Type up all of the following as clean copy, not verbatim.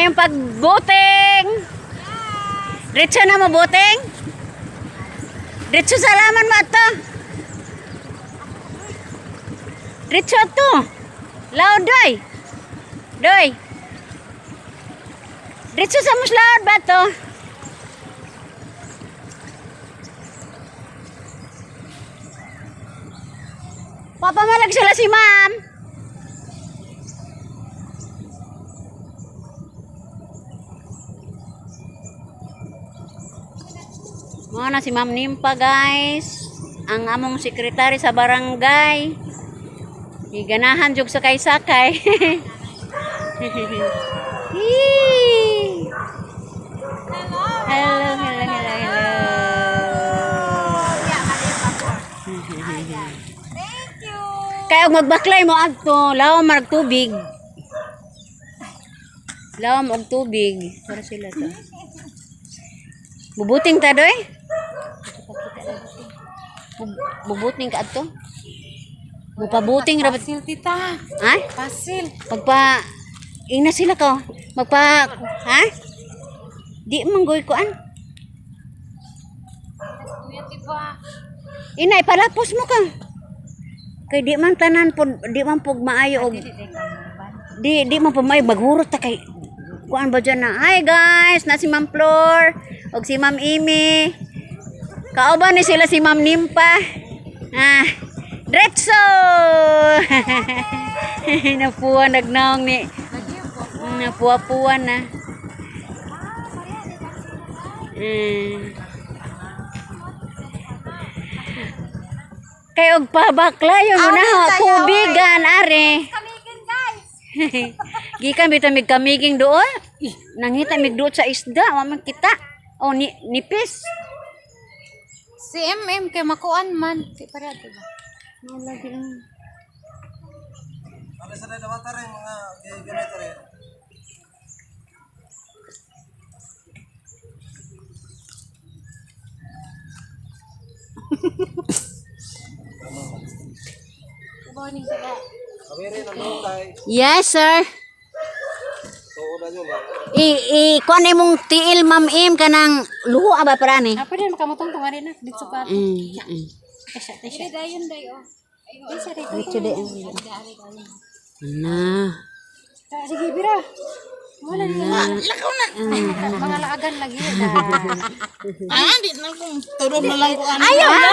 Mayong pagbuting. Diretso na mo buting? Diretso sa laman mo ato. Diretso ato. Laod doy. Doy. Diretso sa muslaod ba to? Papamalag sila si ma'am. Mga na si Ma'am Nimpa, guys. Ang among sekretary sa barangay. Giganahan jug sakay-sakay. Yee! Hello, hello, hello, hello. Thank you. Kaya og magbaklay mo adto, lawom marag tubig. Lawom og tubig. Para sila to. Bubuting ta doy? Bubuting ka adto? Mupabuting ra ba? Pasil, tita. Ha? Pasil. Magpa ina sila ko. Magpa ha? Di man goy kuan. Kuya, tiba. Ina ipalapos mo ka. Kay di man tanan pod, di man pug maayo og di di man pud maayo maghurot ta kay kuan ba dyan na. Hi guys, na si Ma'am Flor og si Ma'am Amy. Kauban ni sila si Ma'am Nimpa. Ah, diretso. Napuwa nagnaong ni. Napuwa-puwa na. Kay og pabakla yun mo na Awin tayo, tubigan are. Kamigin, guys. Gikan bitaw mig kamiging doon. Ih, nangita mig doon sa isda, wa man kita. Oh, ni nipis. Si MM kay makuan man. Di para diba? Ano sa dawata rin mga gamit rin. Good morning, sir. Kami rin ang bantay. Yes, sir. Tuon na nyo ba? I i kuan imong tiil ma'am im kanang luho ba para ni? Apa din makamutong tong na dito pa. Tesha, tesha. Dili dayon day oh. Ay, sa rito. Dito day. Na. Sige, bira. Wala na. Lakaw na. Mga laagan lagi. Ah, di na kung turog na lang ko ano. Ayaw na.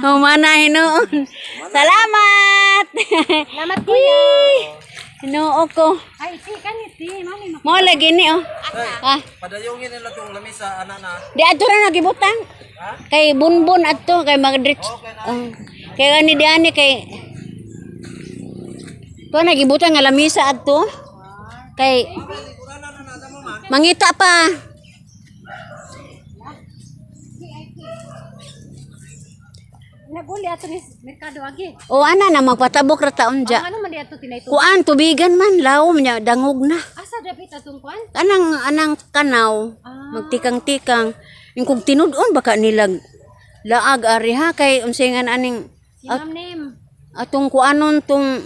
Humana hinuon. Salamat. Salamat, kuya. Hinuo ko. Ay, ti kanit ti, mami. Mo lagi ni oh. Ah, Padayungin nila tong lamisa, ana na. di adto ra nagibutang. Kay bunbun adto kay magdrich. Oh. Kay ani di ani kay Tuwa nagibutang nga lamisa adto. Kay mangita pa. Naguli ato ni merkado agi. O ana na magpatabok ra taon ja. Ano man di ato tinay Kuan tubigan man lawom niya dangog na. Asa dapit atong kuan? Anang anang kanaw magtikang-tikang yung kung tinud-on baka nilag laag ari ha kay unsay nga aning Si Ma'am Nim. atong kuanon tong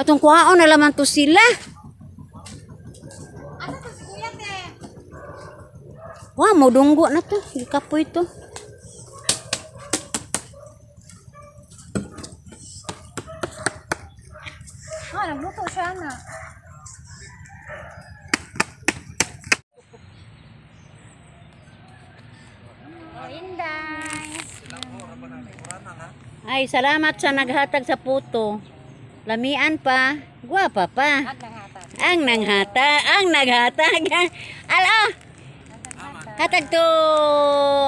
atong kuaon na laman to sila. Asa to si kuya te? Wa mo dunggo na to, gikapoy to. Ah, nagluto siya na. Oh, Inday. Ay, salamat sa naghatag sa puto. Lamian pa, gwapa pa. At nanghatag. Ang nanghata, ang naghatag. Alo. Hatag to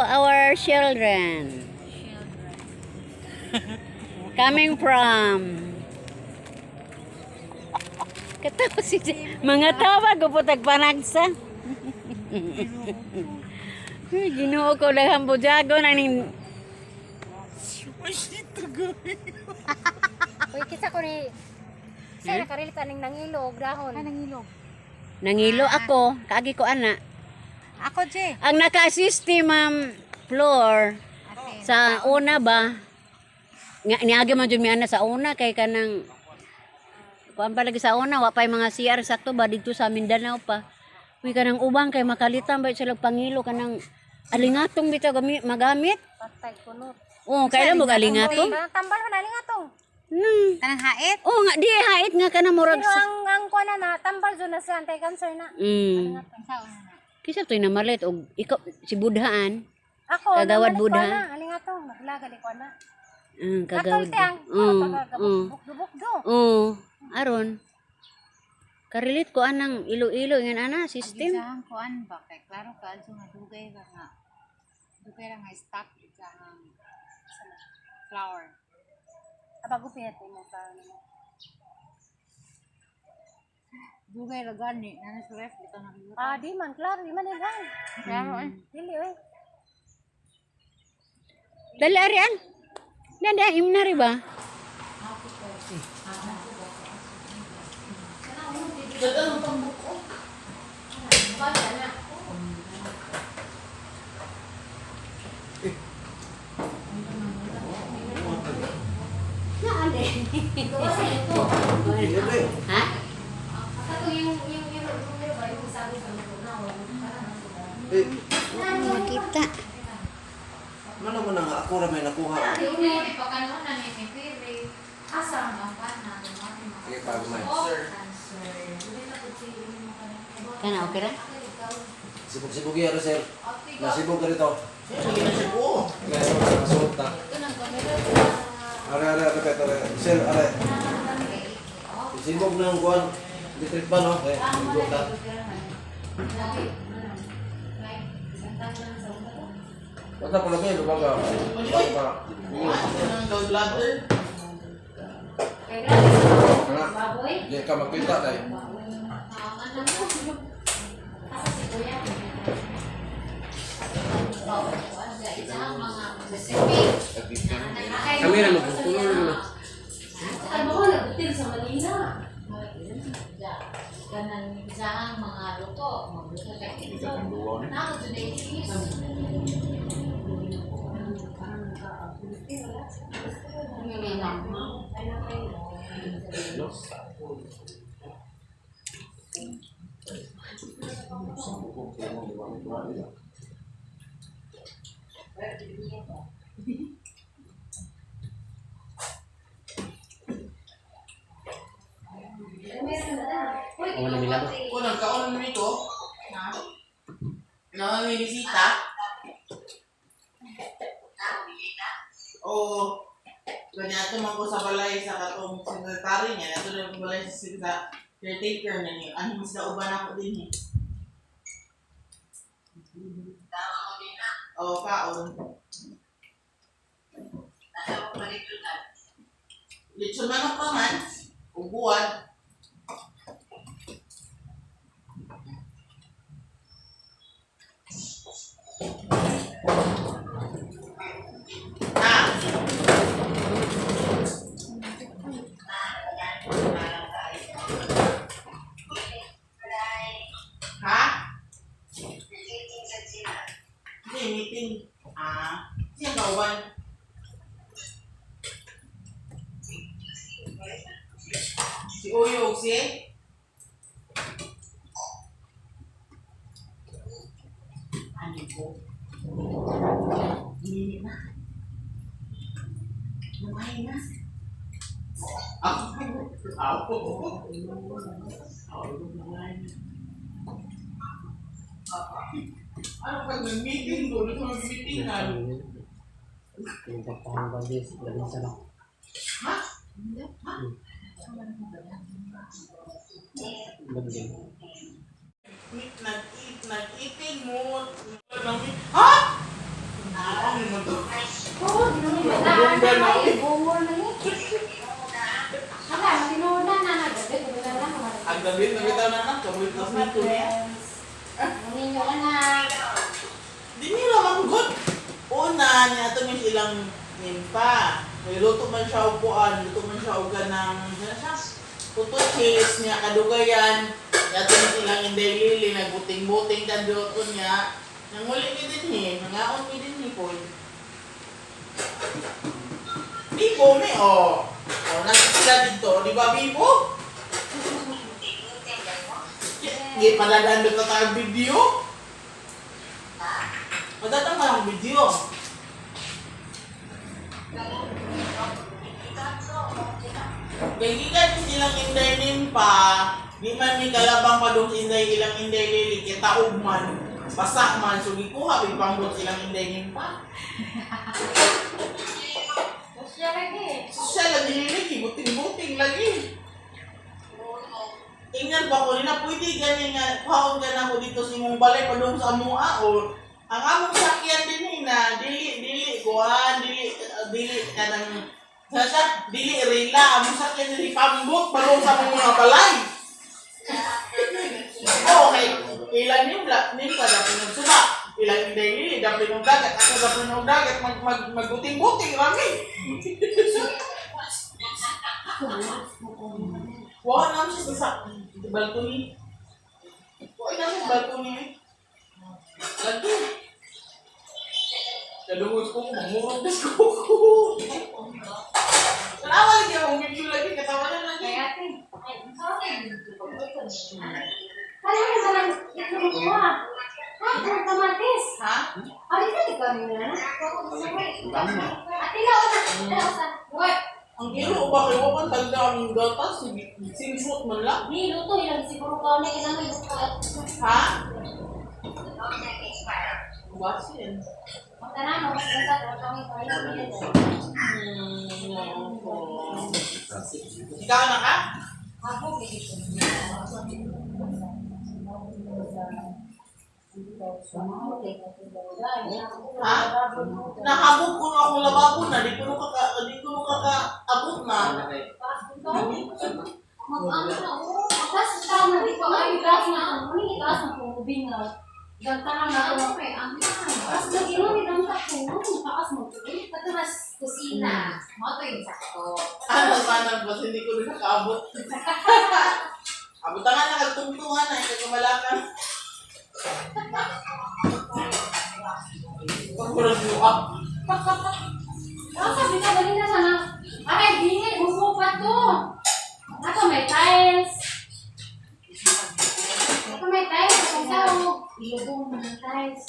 our children. Coming from Katawa si mga tawa guputag panagsa. Ay, Ginoo ko daghang bujago na ning Uy, kisa ko ni Sa nakarelate aning nangilo og dahon. Ah, nangilo. nangilo ako, kaagi ko ana. Ako, Jay. Ang naka-assist ni Ma'am Flor sa una ba nga niagi man jud mi ana sa una kay kanang Kuan pa lagi sa una, wa pa yung mga CR sakto ba dito sa Mindanao pa. Uy, kanang ubang kay makalitan ba sila pangilo kanang alingatong bitaw magamit. Patay kuno. Oh, kailan mo alingatong? Tambal ko na alingatong. Hmm. Kanang hait. Oh, nga di hait nga kanang murag Pero ang kuan na tambal jud na siya anti cancer na. Kisa to'y namalit og ikaw si Budhaan. Ako Kagawad namalit Buddha. ko na alingatong naglagali ko na. Kagawad. Katol te ang bukdo-bukdo. Oh, aron. Karilit ko anang Iloilo ngan ana system. Isang kuan ba kay klaro ka adto nga dugay ra nga dugay ra nga stock isang flour. Abago piyete mo pa ano. Dugay ra gani na sa ref bitaw na. Ah, di man klaro, di man ilhan. Klaro eh. Dili oy. Dali arian. Nanda imna ri ba? Ha? Makita. Ano man ang ako ra may nakuha. Sige, bago man. Kana okay ra? Sibog-sibog yan, sir. Nasibog ka rito. Sibo. Kaya nasuot na. Are, are, are, are, are. Sir, are. Sibog na ang kuwan. Electric ba, no? Eh, sibog ka. Basta pala ba, lumaga. Lumaga. Ang gallbladder. Kana. Hindi ka makita tayo. Kamera mo, tulong mo. Kanang isang mga luto, magluto ka itlog. Nako today is Unang kaon nito. Ha? Na may bisita. Oo. Ganyan man ko sa balay sa katong secretary niya. Nato na balay sa caretaker niya niya. Ano mas nauban ako din eh. Oo, kaon. Litson manok pa man. Uguan. Ah! Ha? Hindi, meeting. Ah, siya kauban. Si Uyo, si? Ano po? Hindi na. Lumayan na. Ako. Ako. Ano pag nag-meeting doon? Ito mag-meeting na. Ha? Nag-eat, nag-eating mo. Ha? Ano mo to? Oh, na na. Bungol na ni. Hala, tinuod na na na gabi ko na lang. Ang gabi, nabitaw na na. Kamulit na sa niya. Ninyo ka na. Di nila manggot. Una, niya ito may silang nimpa. May luto man siya upuan, luto man siya ugan ng, ano siya? Puto cheese niya, kadugayan. Niya ito may silang inday lili, nagbuting-buting kanduto niya. Nanguli mi din eh, nangaon mi din eh po. Bibo mi, oh. Oh, nasa sila dito, di ba Bibo? Hindi, padadaan ba tayo video? Padadaan ka ng video. Kay gikan ilang Inday Nimpa, di man mi kalabang padung sa Inday ilang Inday Lily, kita man, basa man, so gikuha, ipambot ilang Inday Nimpa. Siya lagi. Siya lagi lili, buting-buting lagi. Tingnan ba ko nila, pwede gani nga, kuhaon ka na ko dito sa imong balay, padung sa among o. Ang among sakyan din eh, na, dili, dili, kuhan, dili, dili, kanang, sa siya, dili, rila, among sakyan dili, pambot, padung sa among mga balay. Oo, okay. Ilan nimla, nimla, dapat ng suba. Ilan hindi, dili, dapat ng dagat, ako dapat ng dagat, mag, mag, magbuting-buting, rami. Wala naman siya sa balcony. Wala naman sa balcony eh. Lagi. Kadungos ko, mangurog des ko ko. Tanawa lagi akong video lagi, katawa na lagi. Kaya ate, ay, sorry. Kaya naman ang itlog ko ah. Ha, ang kamatis. Ha? Ari ka, di ka nila na. Ate, lao na. Lao sa. What? Ang kilo ba kayo man tagda ang gatas, sinshoot man lang. Ni luto ilang siguro ka na ilang may luto. Ha? Basin. Magtanan mo kasi sa kami kayo. Ikaw na ka? Ako gigit. Ha? Nahabog ko na akong lababo na, di ko na kaka, di ko na kakaabot na. Mag-ano na, oo. Taas tama, di ko ay taas na ang muni taas na tubig nga. Gagtangan na ako kay ang Taas na gino ni dang ta ko, taas mo tubig. Pati mas kusina. Mo to yung sakto. Ano sana boss, hindi ko rin nakaabot. Abot nga nakatungtungan na, ikaw kumalakan. Pagkurang mo up. Tapos sabi ka dali na sana. Ay, di musupat to. Ako may tiles. Ako may tiles, akong sahog. Ilubong mo ng tiles.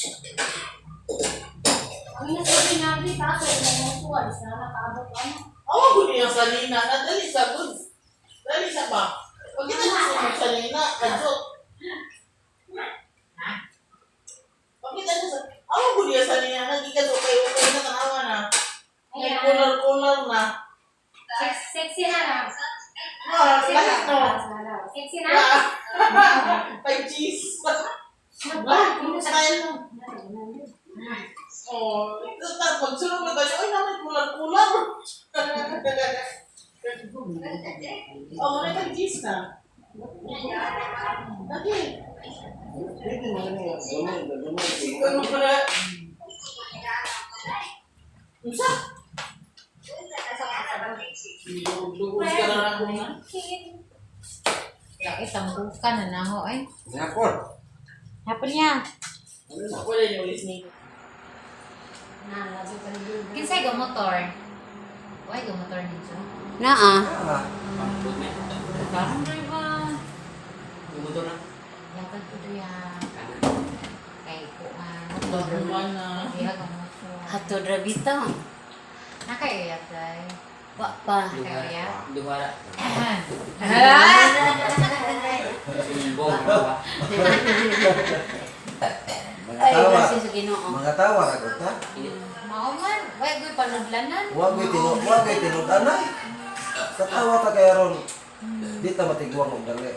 Ang nasabi namin, taas ay mga alis na nakaabot ano. Awa ko niya sa nina, nadali sa good. Dali sa ba? Pag kita siya sa sanina, kadyo. Pag kita siya sa... Awa ko niya sa nina, nagigado kayo, kayo na tanawa na. May Ayan. kulor-kulor na. Sexy na lang. Ah, lahat no. Sexy na. May cheese. Wah, ano style mo? Oh, ito na, pag sunod na tayo, ay naman, kulang-kulang. Oh, wala kang cheese na. Lagi. Pwede mo na yan. Gamay, gamay. Ano pala? Unsa? Lugod ka na ako na. Laki, tambukan na naho ay. Hapon. Hapon niya. Wala yung ulis ni. Kinsay go motor? Why go motor ninyo? Naa. Ah, Parang driver. Motor na. Yatag ko diya. Kay ko nga. Buwan na. Diya go motor. Hatod ra bitaw. Nakaiyak day. Wa pa. Nakaiyak. Duha. Sumbong. Duha. Mga Ay, tawa. kasi sa Ginoo. Mga tawa ra gud ta. Mao man, why go panudlanan? Wa gyud tinud, wa gyud tinud-anay. Katawa ta kay aron di ta matiguang og dali.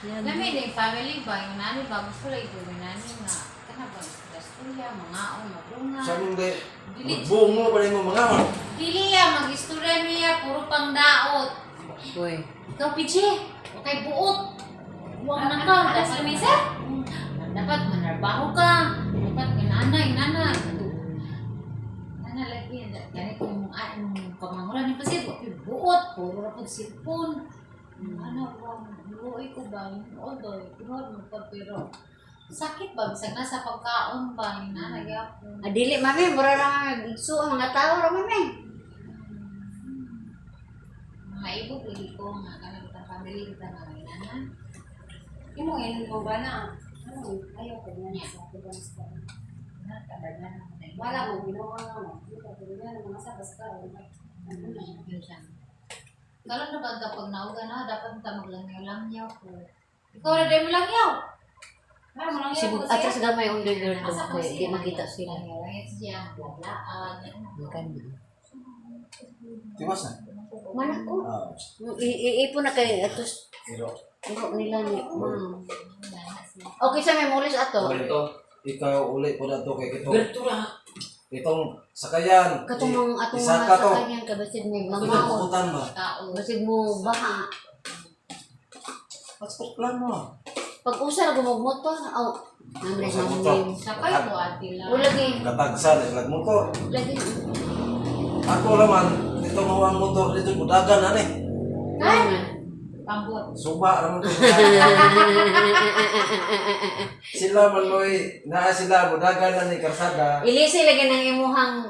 Lami ni family ba yung nani ba gusto lagi ko yung nani nga kana ba istorya mga o madunga. Sa hindi Dili magbungo pa nimo mga on. dili ya mag-istorya niya puro pang daot. Uy. Ikaw PJ, okay buot. Huwag na ka, dapat may sir? Dapat manarbaho ka. Dapat inana, inana. Nana lagi gani kung ah, yung kamanguran ni kasi wa ko'y buot, puro ra pud sipon. Ano ba, luoy ko ba, yung odoy, tinuod mo pa pero sakit ba bisag nasa pagkaon ba yung nana gyapon. Ah, dili mami, mura ra igsuon ang mga tao ra mami. Maibog lagi ko nga kanang kitang family kita nga inana. Imo inon mo ba na? Ano, ayaw ko niya sa advance ko. Wala mo, ginawa nga mo. Dito, ganyan, mga sabas ka. Ano na? Karon na ba kapag nauga na, dapat ka maglangyaw-langyaw ko. Ikaw na dahil mo langyaw. Wala mo lang Sibog atras gamay ang girl to kay di makita sila. Langyaw-langyaw siya, bla-blaan. Makan. Tiwas na. Mana ko. Ah, Iipon na kay atos pero uro nila ni ma'am. Okay sa may mulis ato. Ito. Ikaw uli po na to kay kitong Bertura. itong sakayan. Katong mga atong mga Isaka to. sakayan ka basid may Itong mamaw. pukutan ba? Tao. Basid mo baha. Passport plan mo. Pag usa ra gumog motor, aw namre Usa sa motor. Sakay ko ati lang. O lagi, Katagsan, slag motor. lagi. Ako naman, ito mo ang motor dito, budagan na ni. Ay, Pambot. Suba naman to. Sila man mo'y, naa sila, budagan na ni karsada. Ilisi lagi ng imuhang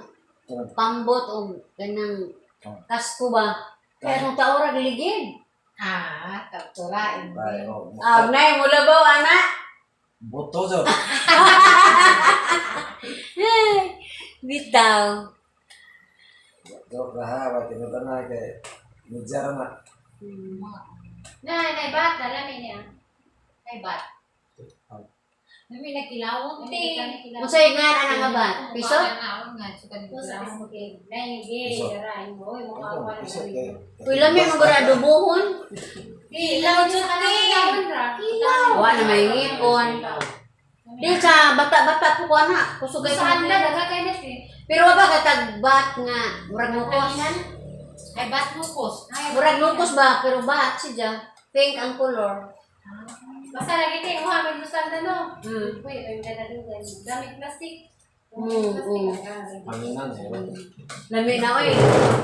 pambot o ganang kasko ba? Kaya nung tao ra giligid. Ah, tagtura. Ay, oh, Ah, nay mo labaw ana. Boto jud. Ay, bitaw. Joke ra ha, wa tinutan na kay medya ra na. Na, nay bat, dala niya. Ay, bat. Nami nakilawang te. Unsay nga ana nga ba? Piso? Nay, gay, Piso. dara, imo, oy, mo Ako, kawan. piso kay. Uy, lami mo gura adobohon. Ilaw jud te. Wa na may ngipon. Di sa bata-bata po ko ana, kusugay ko. Saan na daga kay net eh. Pero wa ba katagbat nga murag nukos? Ay, bat nukos. Murag nukos ba pero bat siya. Pink ang color. Basta lagi te, uha may gusto na no. Uy, ay dala dugan. Gamit plastic. Hanginan eh. Lami na oy.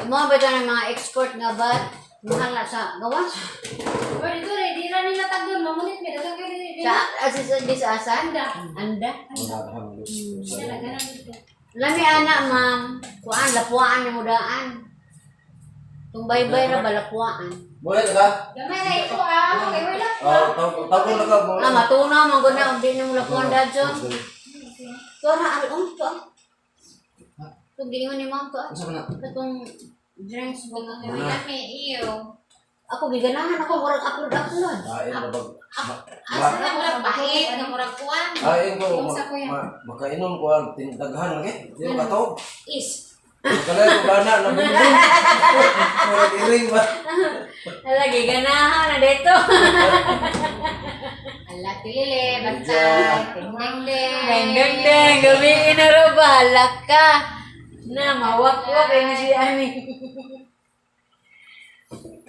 Mo ba dyan ang mga export nga bat? Mahal na sa gawas. Pero dito re, di ra nila tagdon, mamunit may daga kay dito. Sa asis di sa asan? Anda. Anda. Sila ganan dito. Lami ana ma'am. Kuan lapuan ni mudaan. Tung baybay ra ba lapuan. Boleh ka? Gamay ra ito ah, kay wala. Oh, tawag na ka. Ah, matunaw man gud na di nimo lapuan dadyo. To na al um to. Tung giingon ni ma'am to. Ah. Unsa man na? Katong drinks ba nga. Lami, iyo. Ako giganahan ako murag upload upload. Kain na bag. Asa na murag pahit, na murag kuwan. Kain ko makainom ko ang tindaghan lagi. Di ba kataw? Is. Makalay ko gana na bundong. Murag iring ba? Ala giganahan na dito. Ala, tilili, bantay. Ding, ding. Deng deng deng, gabi na raw bahala ka. Na mawakwak ini si ani.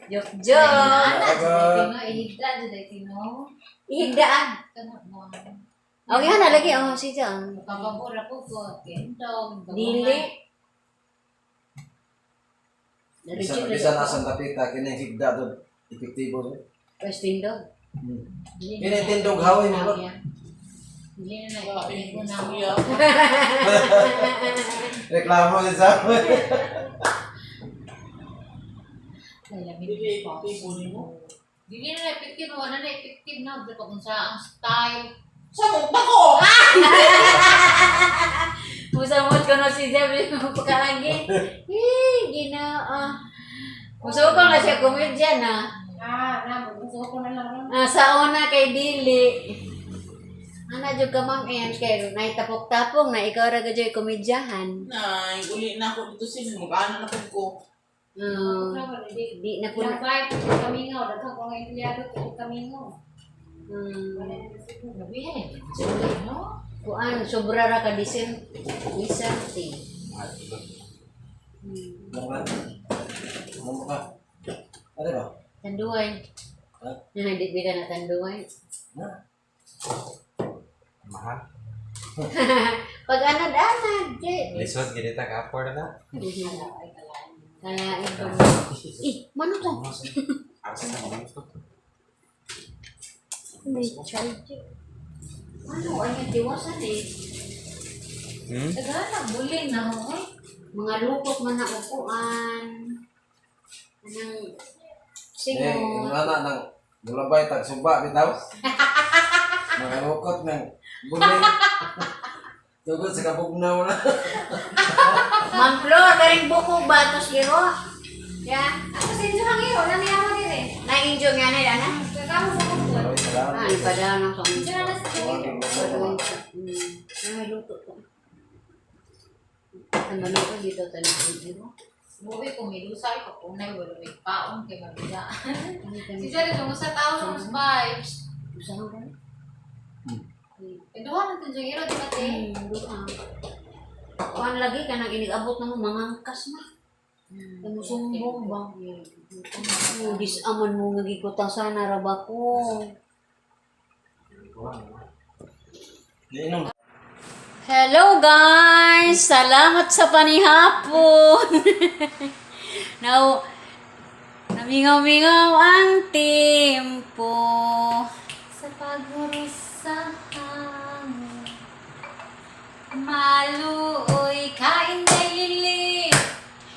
Jok jok. Ana, tino, ihigda, dito, tino. Ihigdaan. Kano mo. Okay na lagi oh siya. Kapabura po ko, kendong. Dili. Bisan bisan asang kapita kini higda to epektibo. To. West Indo. Kini tindog haway mo ba? Dili na na, na. Istorya. Reklamo si Sam. Dili epektibo nimo. Dili na na effective, wala na effective na. Pag kung sa ang style. Sa mo ko. Musamot ko no si Jeb pagkalagi. Eh, ginoo. Musuko na siya komedya na. Ah, na, gusto ko na lang ron. Ah, sa una kay dili. Ana jud ka ma'am Ann kay nay tapok-tapong na ikaw ra gud komedyahan. Nay, uli na ako dito sin mag-ano na pud ko. Di na po na. Nagbayad ko kamingaw, daghan ko nga empleyado ko kamingaw. Grabe, no? Kuan sobra ra ka disen decente. Ano ka? Ano ba? Tanduay. Ha? Na di bida na tanduay. Na. Mahal. Pag anad-anad, di. Lisod ganita ka afford na. Kalain ko. Eh, mano to? Asa sa mga gusto. May charge. Ano, ay tiwasan eh. Daghan ang buling na ho. Oy. Mga lupot man na upuan. Anang Eh, singot. yung ana nang mulabay tag sumba bitaw. Mga hukot ng bunay. Tugod sa kabugnaw na. Ma'am Flor, karing buko ba tos giro? Ya, Ako sa inyo hangyo, wala niya ako dire. na-enjoy nga na ana. Kagamo sa kumpol. Maraming salamat. Ah, ipadala ng kami. Inyo na sa Tawagin mo sa May luto to. Ang maluto dito talaga dito. Buwi ko milusay ko kunay wala may paon kay mabiga. Si Jerry sa tao sa vibes. Usahan ka na? Eh duha man tong iro di ba te? Duha. Kuan lagi ka nang inigabot na mo mangangkas na. Kamusumbong ba? Oh, disaman mo nga gikutasan na ra ba ko. Niinom. Hello guys! Salamat sa panihapon! Now, namingaw-mingaw ang tempo. Sa paghuros sa hangin, maluoy kain na lili,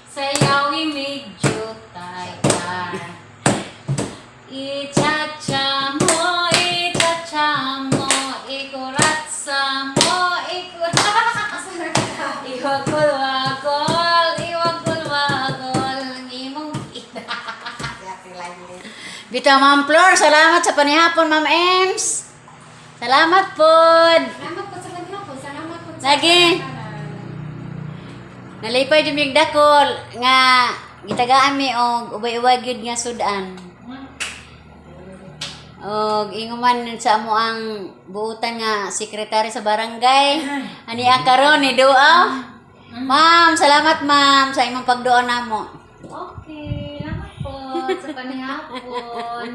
sayawi medyo taytay. Ichacha mo, ikuratsa mo, ikuratsa. Iwagol-wagol, iwagol-wagol, ang imong ina. Bitaw Ma'am Flor, salamat sa panihapon Ma'am Ems. Salamat pod. Salamat po sa panihapon. Salamat po sa Lagi. Nalipay jud mig dakol nga gitagaan mi og ubay-ubay gyud nga sudan. Og inguman sa amo ang buutan nga sekretary sa barangay. Ani ang karon ni duaw. Ma'am, salamat ma'am sa imong pagduo namo. Okay, salamat po sa panihapon.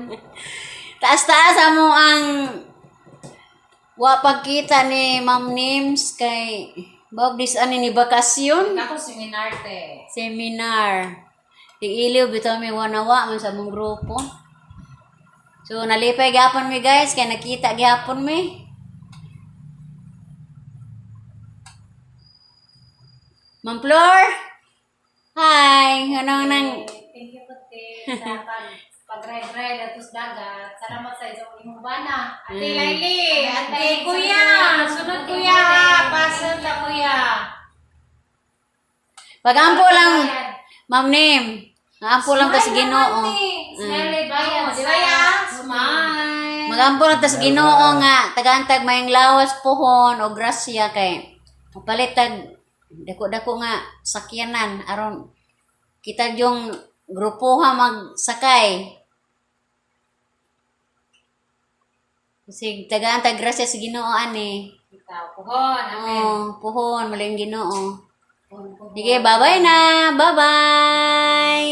Taas-taas amo ang wa pagkita ni Ma'am Nims kay bawag dis ani ni bakasyon. Ako seminar te. Seminar. Tiiliw bitaw mi wanawa man sa among grupo. So nalipay gyapon mi guys kay nakita gyapon mi. Ma'am Flor? Hi, ano nang Thank you po te sa pag-ride-ride atos dagat. Salamat sa isang imong bana. Ate Laili, ate Kuya, sunod kuya ha, pasal ta kuya. Pagampo lang, Ma'am Nim. Magampo lang tas Ginoo. Smile bayan, di ba ya? Smile. Magampo lang tas Ginoo nga tagantag mayang lawas pohon o grasya kay palit tag dako-dako nga sakyanan aron kita yung grupo ha magsakay. Kasi tagaan tag grasya sa Ginoo ani. Ikaw, puhon. Amen. Oh, puhon maling Ginoo. Sige, bye-bye na. Bye-bye.